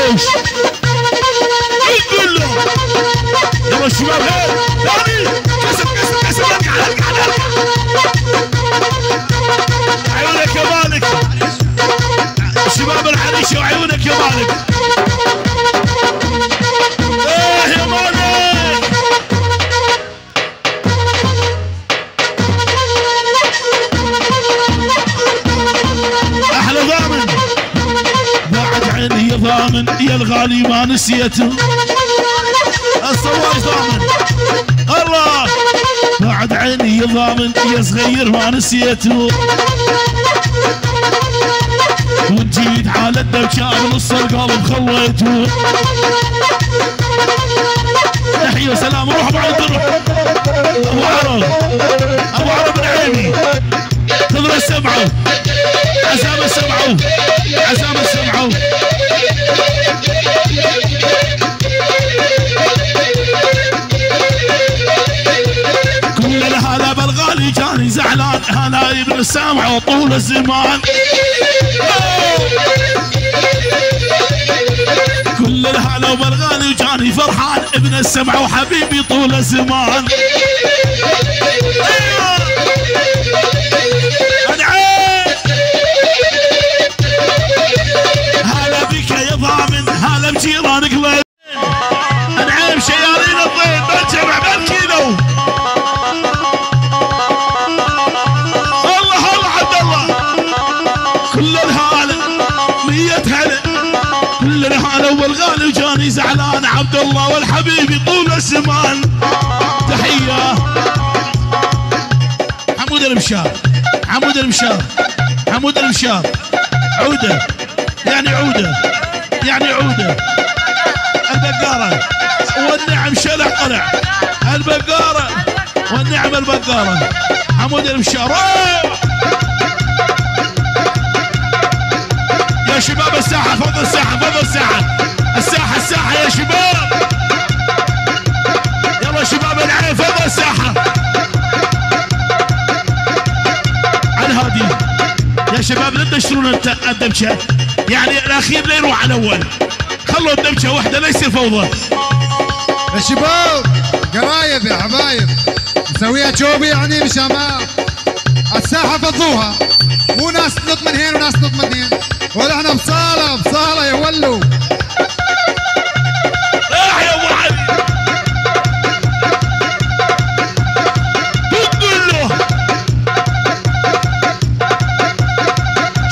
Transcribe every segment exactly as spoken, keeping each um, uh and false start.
اوش. نقول له. يلا الشباب، هاي. ثاني. كسر، كسر، كسر. ارجع، ارجع، ارجع. عيونك يا مالك. شباب العريشة وعيونك يا مالك. ايه يا مالك. احلى ضامن. بعد عيني يا ضامن، يا الغالي ما نسيته. الصواج ضامن. الله. بعد عيني يا ضامن، يا صغير ما نسيته. وانت جيت على الدبشة بنص القلب خليته. تحية وسلام، روح ابو عبد الرحمن. ابو عرب، ابو عرب العيني. تضرب السبعة. عزام السبعة. عزام السبعة. كل الهلا بالغالي جاني زعلان، هلا ابن السامع وطول الزمان. كل الهلا وبالغالي وجاني فرحان، ابن السمع وحبيبي طول الزمان. أيوة. أنعم. هلا بك يا ضامن، هلا بجيرانك. أنعم شيالين الضيف، بنجمع بالكيلو. الله، الله عبد الله. كل الهالة، مية هلا. كل الهالة والغالي وجاني زعلان، عبد الله والحبيب طول الزمان. تحية. حمود المشار، حمود المشار، حمود المشار. عودة، يعني عودة، يعني عودة. البقارة، والنعم شلح طلع. البقارة، والنعم البقارة. حمود المشار. يا شباب الساحة، فضل الساحة، فضل الساحة. الساحة، الساحة يا شباب. يلا شباب العين، فضل الساحة. على الهادي. يا شباب، لا تدشرون الت-، الدبشة. يعني الأخير لا يروح على الأول. خلوا الدبشة وحدة، لا يصير فوضى. يا شباب، قرايب يا حبايب. نسويها شوبي يعني مشان ما الساحة فضوها. مو ناس تنط من هين وناس تنط من هين. ولا احنا بصالة، بصالة يا ولو. راح يا ابو علي. تقول له.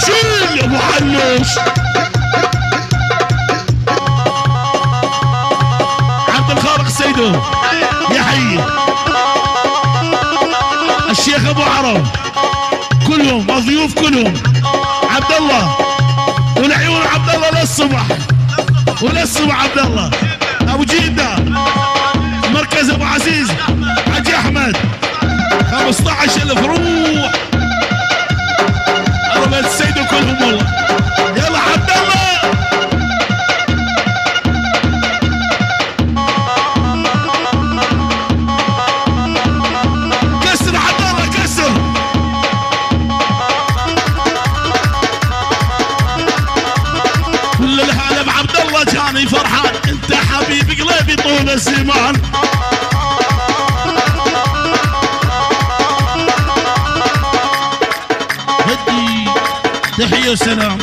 شيل يا ابو علوش. عبد الخالق السيدو. يا حي. الشيخ ابو عرب. كلهم، الضيوف كلهم. عبد الله. والعيون عبد الله للصبح. وللصبح عبد الله. ابو جيده. مركز ابو عزيز. حاج احمد. خمسطعش الف روح. اربعة السيد وكلهم والله. يلا عبد الله. كسر عبد الله، كسر. كل الهلا بعبد الله جاني فرحان، انت حبيب قلبي طول الزمان. هدي تحية وسلام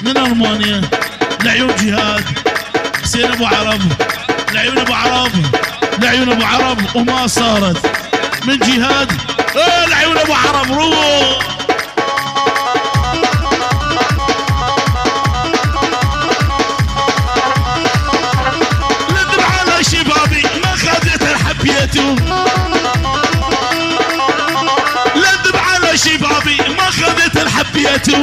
من ألمانيا لعيون جهاد. حسين ابو عرب، لعيون ابو عرب، لعيون ابو عرب، وما صارت من جهاد. ايه، لعيون ابو عرب، روح. لندب على شبابي، ما خذيت الحبيتو. لندب على شبابي، ما خذيت الحبيتو.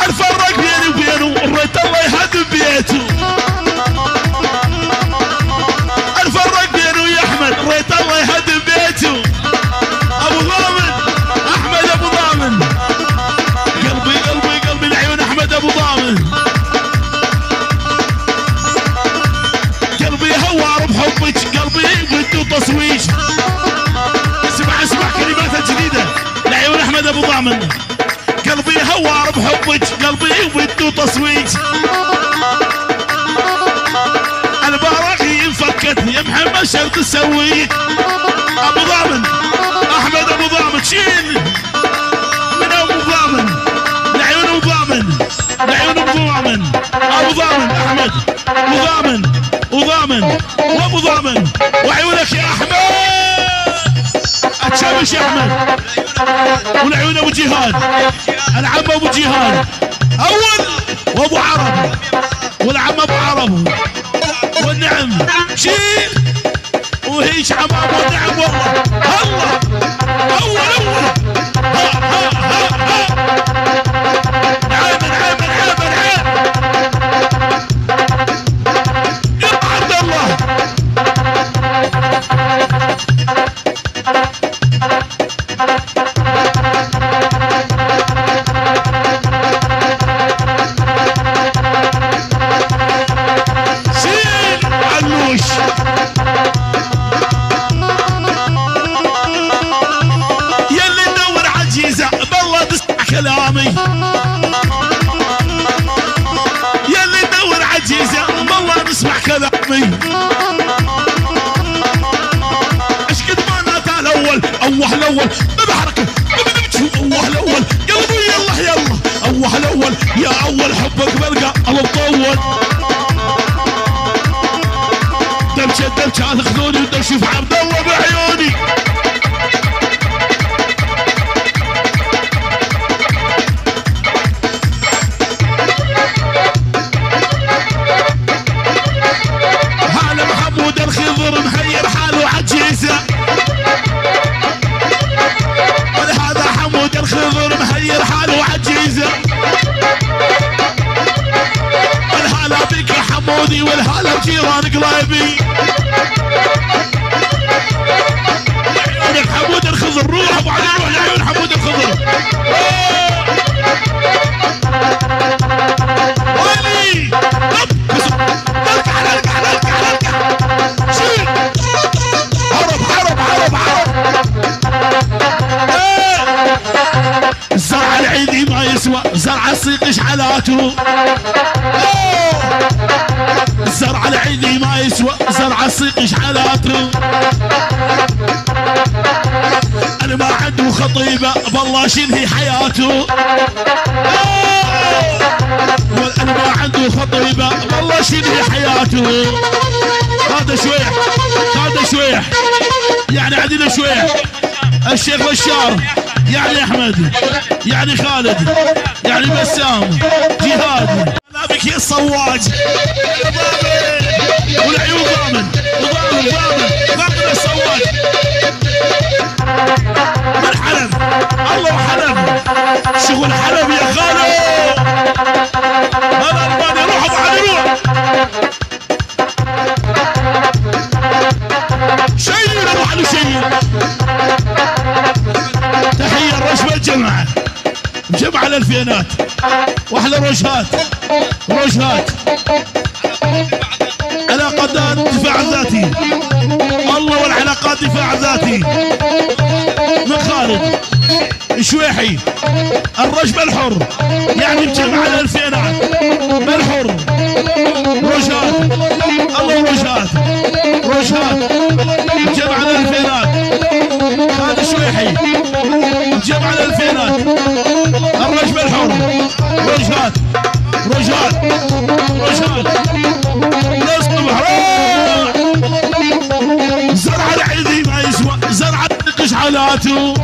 الفرق بيني وبينه، ريت الله يهدم بيته. الفرق بينه يا احمد، ريت الله يهدم بيته. ابو ضامن، احمد ابو ضامن. قلبي، قلبي، قلبي، العيون احمد ابو ضامن. قلبي هوار بحبك، قلبي بده تصويج. اسمع، اسمع كلمات جديدة لعيون احمد ابو ضامن. وتصويت. البراغي انفكت، يا محمد شو تسوي؟ ابو ضامن، احمد ابو ضامن، شيل. من ابو ضامن؟ لعيون ابو ضامن، لعيون ابو ضامن، ابو ضامن، احمد، ابو ضامن، ابو ضامن، وابو ضامن، وعيونك يا احمد. اتشمش يا احمد. والعيون ابو جهاد، العم ابو جهاد، اول، وابو عرب، والعم ابو عرب، والنعم شيل، وهيج عمام، والنعم والله، الله، اول، اول، ها، ها، ها، ها. نعم، نعم، نعم، نعم. يا عبد الله. شيل علوش. يلي تدور عجيزة، بالله تسمع كلامي. يلي تدور عجيزة، بالله تسمع كلامي. اشكد ما نادى الاول، اوه الاول، ما بحركه، ما بدمجه، اوه الاول، يلا بوي، يلا، يلا، اوه الاول، يا اول حبك بلقى المطول. دمجة، دمجة، انا خذوني ودمجة في عبد الله بعيوني. هلا محمود الخضر مهير حاله عجيزة. هذا حمود الخضر مهير حاله عجيزة. الهلا بك يا حمودي والهلا بجيران قليبي. عيونك حمود الخضر، روح ابو علي، روح لعيون حمود الخضر. ويلي! طب، بس، نركع، نركع، نركع، نركع. شيل. هرب، هرب، هرب، هرب. إيه. الزرع العيدي ما يسوى، زرع الصيق شحالاته. أوه. الزرع العيدي ما يسوى، زرع الصيق شحالاته. اللي ما عنده خطيبة، بالله شنهي حياته. أوه. واللي ما عنده خطيبة، بالله شنهي حياته. هذا شويح، هذا شويح. يعني عدل شويح. الشيخ بشار، يعني أحمد، يعني خالد، يعني بسام، جهاد. لا بك يا الصواج. والعيون ضامن، ضامن، ضامن، ضامن الصواج. من حلب؟ الله وحلب. شغل حلب يا خالو. هذا ألمانيا، روح أبو علي، روح. شيل ابو علي، شيل. تحية الرشبة الجماعة. مجمع الألفينات. واحلى روشهات. روشهات. علاقات دفاع ذاتي. الله والعلاقات دفاع ذاتي. من خالد. شويحي. الرش بالحر، يعني مجمع الألفينات. بالحر. روشات. الله روشات. روشات. مجمع الألفينات. هذا شويحي. مجمع الألفينات. الرش بالحر. روشات. روشات. روشات. للصبح. روح. زرع العيدي ما يسوى. زرع قشعلاتو.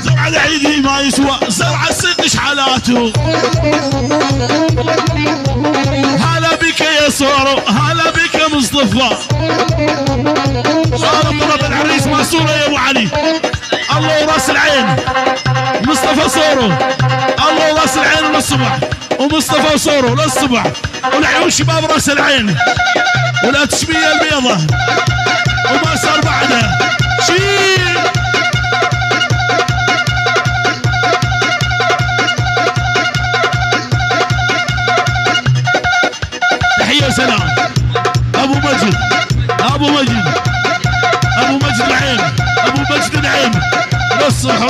زرع العيدي ما يسوى، زرع السن قشعلاتو. هلا بك يا صورو، هلا بك يا مصطفى. صورو طلب العريس ماسورة يا أبو علي. الله وراس العين. مصطفى صورو. الله وراس العين للصبح. ومصطفى صورو للصبح. والعيون شباب راس العين. والأتشمية البيضة. وما صار بعدها شي. تحية وسلام. أبو مجد. أبو مجد. أبو مجد العين. أبو مجد العين. للصبح.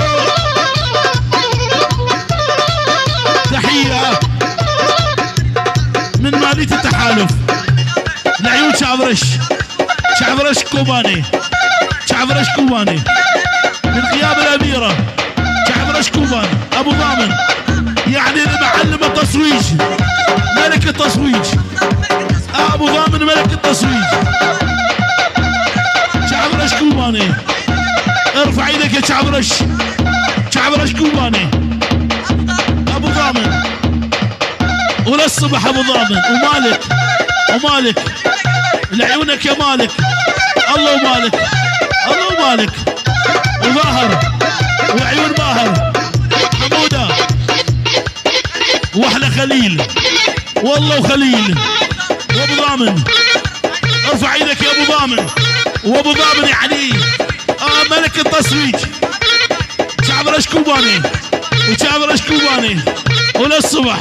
شعب رش كوباني، شعب رش كوباني، من غياب الأميرة، شعب رش كوباني، أبو ضامن، يعني المعلم التصويج، ملك التصويج، أبو ضامن ملك التصويج، شعب رش كوباني، ارفع ايدك يا شعب رش، شعب رش كوباني، أبو ضامن. وللصبح ابو ضامن ومالك، ومالك، لعيونك يا مالك، الله ومالك، الله ومالك، وباهر، وعيون باهر، حموده، واحلى خليل، والله وخليل، وابو ضامن، ارفع ايدك يا ابو ضامن، وابو ضامن يعني، آه، ملك التصويت. شعب رشكوباني، وشعب رشكوباني، وللصبح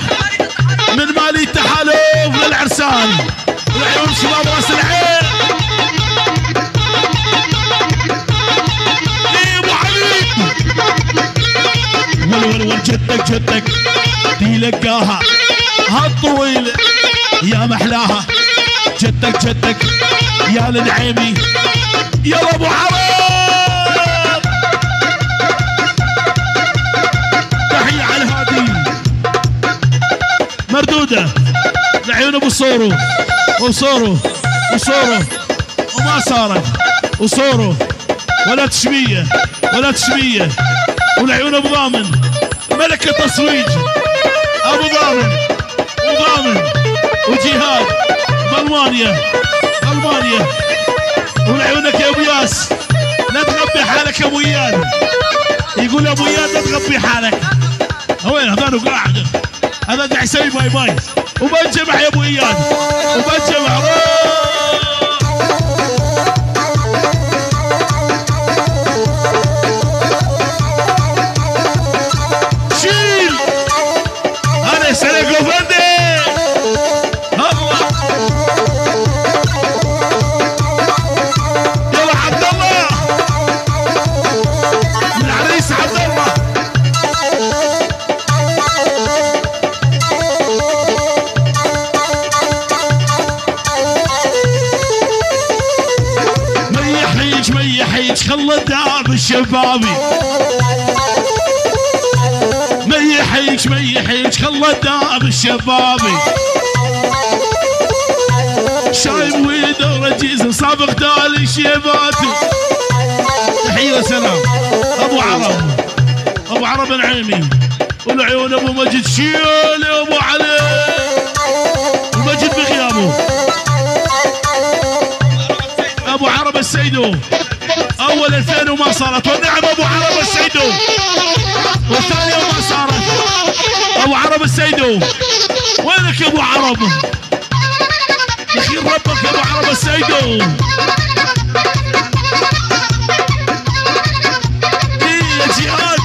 من مالي التحالف للعرسان، وعيون شباب راس العين. إي أبو علي. ول ول ول جدك جدك، دي لقاها هالطويلة يا محلاها. جدك جدك يا للعيمي، يلا ابو عرب. تحية على الهادي مردودة لعيون ابو صورو، وصورو، وصورو، وما صارت، وصورو، ولا تشبيه، ولا تشبيه، ولعيون ابو ضامن. ملكة تصويج، ابو ضامن، وضامن، وجهاد، بالمانيا، بالمانيا، ولعيونك يا ابو ياس، لا تغبي حالك يا ابو اياد، يقول ابو اياد لا تغبي حالك. وين هذا قاعد؟ هذا قاعد يسوي باي باي، وبنجمع يا ابو اياد، وبنجمع. شيل. هذا يسألك وفندي. الله. يلا عبد الله. العريس عبد الله. ما يحيج، ما يحيج، خلى الدهب الشبابي. ما يحيج، ما يحيج، خلى الدهب الشبابي. شايب ويدور جيز صابغ تالي شيباتي. تحية وسلام. أبو عرب. أبو عرب العيني. والعيون ابو مجد شيل يا ابو علي. ومجد بغيابه. ابو عرب السيدو. اول ألفين وما صارت، والنعم ابو عرب السيدو. والثاني وما صارت. ابو عرب السيدو. وينك يا ابو عرب؟ يخير ربك يا ابو عرب السيدو. اي يا جهاد،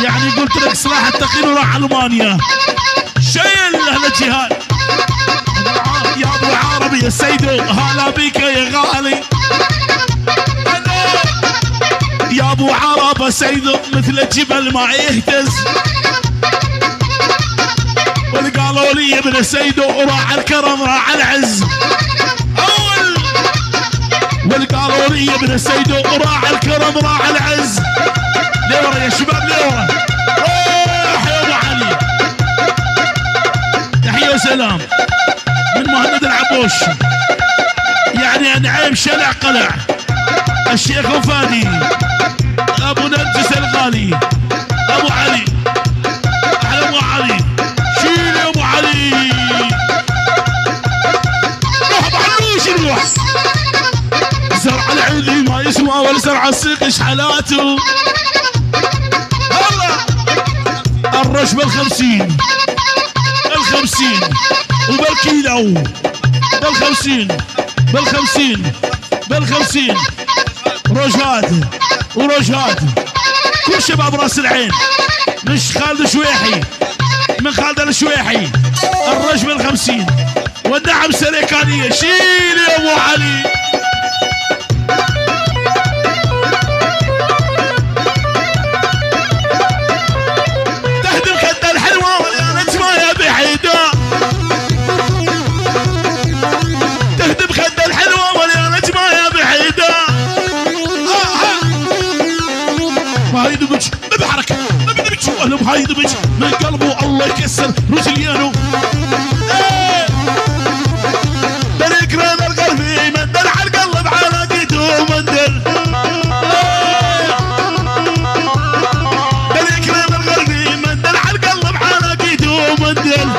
يعني قلت لك سلاح التقيل وراح المانيا. شيل اهل الجهاد. يا ابو عرب يا سيدو، هلا بيك يا غالي. يا ابو عرب سيدو، مثل الجبل ما يهتز. والقالوا لي يا ابن السيد وراع الكرم راع العز. اول. والقالوا لي يا ابن السيد وراع الكرم راع العز. لورا يا شباب، لورا. روح يا ابو علي. تحية وسلام من مهند العبوش. يعني انعيم شلع قلع. الشيخ وفادي، ابو نرجس الغالي، ابو علي، على ابو علي، شيل يا ابو علي. روح ابو علوش، روح. زرع العلي ما يسوى ولا زرع الصيق، ايش حالاته؟ الله. الرش بالخمسين، بالخمسين، وبالكيلو، بالخمسين، بالخمسين، بالخمسين. روجهات وروجهات. كل شباب راس العين. مش خالد شويحي. من خالد الشويحي. الرجم الخمسين. والدعم سليكانية. شيل يا أبو علي. تهدم خد الحلوة ولا نجمة يا بعيدة. المهيدمج من قلبه الله يكسر رجليانه. إيه. بالكريم الغربي مندل على القلب على قيده مندل. إيه. بالكريم الغربي مندل على القلب على قيده مندل.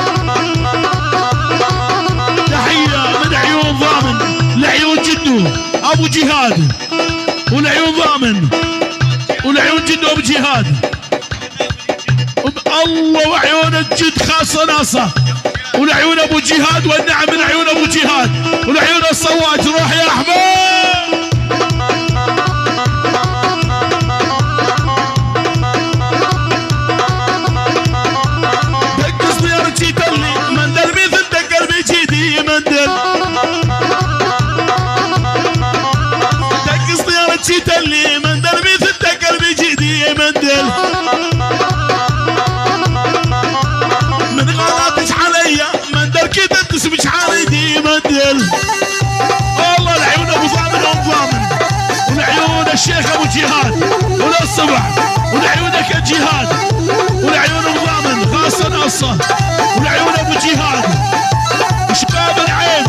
تحية من عيون ضامن لعيون جدو أبو جهاد، ولعيون ضامن، ولعيون جدو أبو جهاد. الله وعيون الجد خاصة ناصة، ولعيون أبو جهاد والنعم من عيون أبو جهاد، ولعيون الصواج. روح يا أحمد. دق صدير جيت لي، مندل مثل دق قلبي جيدي مندل. دق صدير جيت لي، مندل مثل دق قلبي جيدي مندل. من غلطش عليا مندل، كتبت اسمك على ايدي مندل. والله العيون ابو ضامن، ام ضامن، ولعيون الشيخ ابو جهاد، وللصبح، ولعيونك يا جهاد، ولعيون ام ضامن خاصة ناصة، ولعيون ابو جهاد، شباب العين،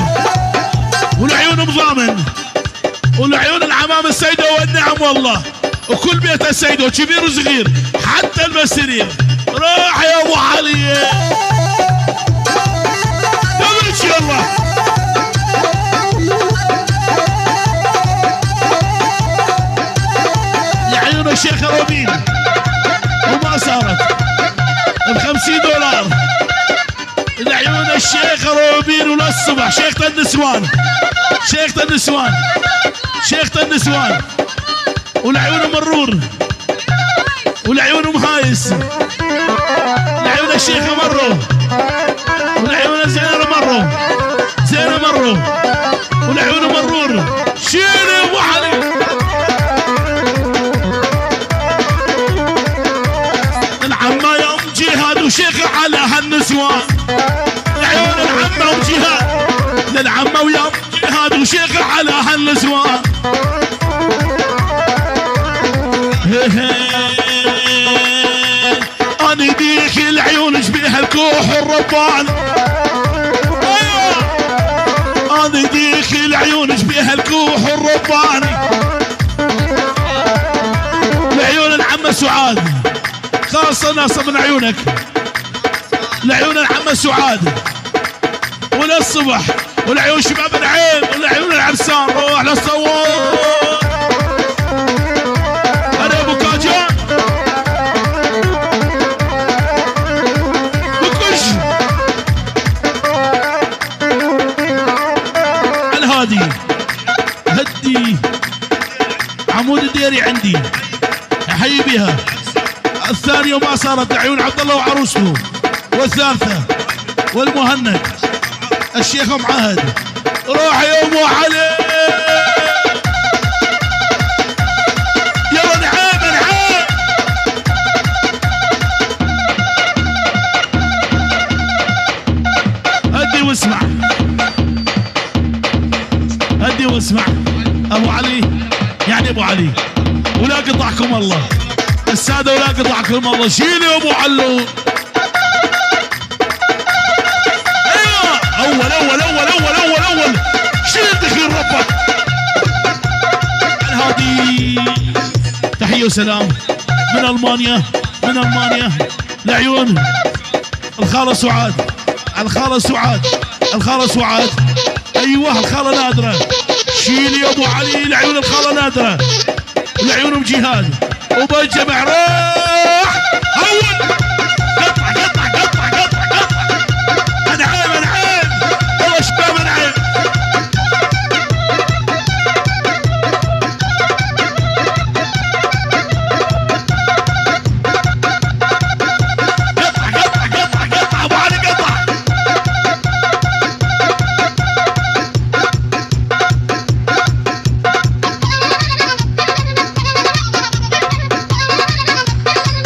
ولعيون ام ضامن، ولعيون العمام السيدة والنعم والله. وكل بيت السيدو، كبير وصغير، حتى المسيرير. روح يا ابو علي. دبش يلا. لعيون الشيخ روبين. وما صارت. ب خمسين دولار. لعيون الشيخ روبين وللصبح. شيخة النسوان. شيخة النسوان. شيخة النسوان. ولعيون مرور. ولعيون مهايس. لعيون الشيخة مرو. ولعيون زينة مرو. زينة مرو. ولعيون مرور. شيل يا ابو علي. العمة يا ام جهاد وشيخة على هالنسوان. لعيون العمة ام جهاد. للعمة ويا ام جهاد وشيخة على هالنسوان. هي هي. اني ديخي العيون شبيها الكوح الرباني. ايوه. اني ديخي العيون شبيها الكوح الرباني. لعيون العمة سعاد. خاصة ناصة من عيونك. لعيون العمة سعاد. وللصبح. ولعيون شباب العين، ولعيون العرسان، روح للصوت. انا ابو كاجان. بكل شي. الهادي. هدي. عمود الديري عندي. احيي بيها. الثانية وما صارت، عيون عبد الله وعروسته. والثالثة. والمهند. الشيخ معاهد. روح يا ابو علي. يلا نعيم، نعيم. هدي واسمع. هدي واسمع. ابو علي، يعني ابو علي، ولا قطعكم الله. السادة، ولا قطعكم الله. شيل يا ابو علو. ايوه، اول، اول، اول، اول، اول، اول. شيل دخيل ربك. الهادي. تحية وسلام من المانيا، من المانيا. لعيون الخالة سعاد، الخالة سعاد، الخالة سعاد. ايوه، الخالة نادرة. شيل يا ابو علي لعيون الخالة نادرة. لعيون ام جهاد. وبنجمع روح. اول. قطع، قطع، قطع، قطع، قطع. انعام، انعام. والله شباب انعام. قطع، قطع، قطع، قطع، ابو علي قطع.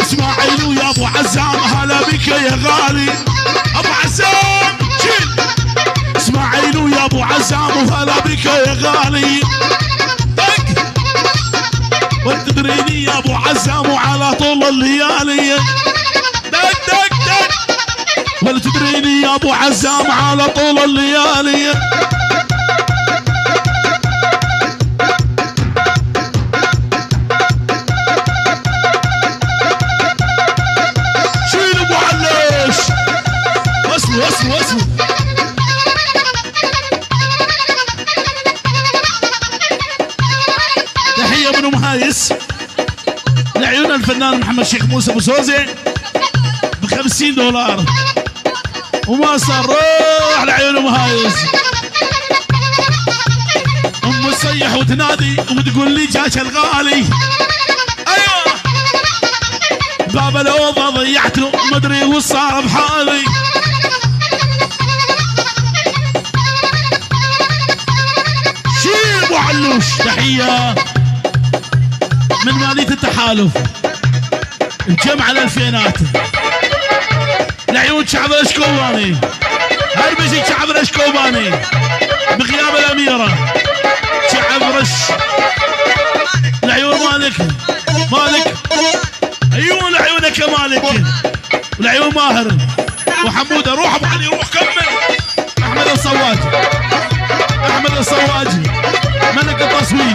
اسماعيل ويا ابو عزام، هلا بك يا غالي. ابو عزام، شيل. اسماعيل ويا ابو عزام، وهلا بك يا غالي. طق. وانت تدريني يا ابو عزام وعلى طول الليالي. دق، دق، دق. ولا تدريني يا ابو عزام على طول الليالي. شيل ابو علوش. وصلوا، وصلوا، وصلوا. تحية من ام هايس لعيون الفنان محمد شيخ موسى بوسوزي بخمسين دولار. وما صار روح لعيون ام هايس. ام تصيح وتنادي وتقول لي: "جاك الغالي". ايوه. باب الاوضه ضيعته، مدري وش صار بحالي. شيل ابو علوش، تحيه من مالية التحالف. الجمعة الألفينات. العيون شعب الأشكوباني. هرمزي شعب الأشكوباني. بغياب الأميرة. شعب رش. العيون مالك. مالك. عيون عيونك يا مالك. والعيون ماهر. وحمودة، روح أبو علي، روح كمل. أحمد الصواج. أحمد الصواج. ملك التصوير.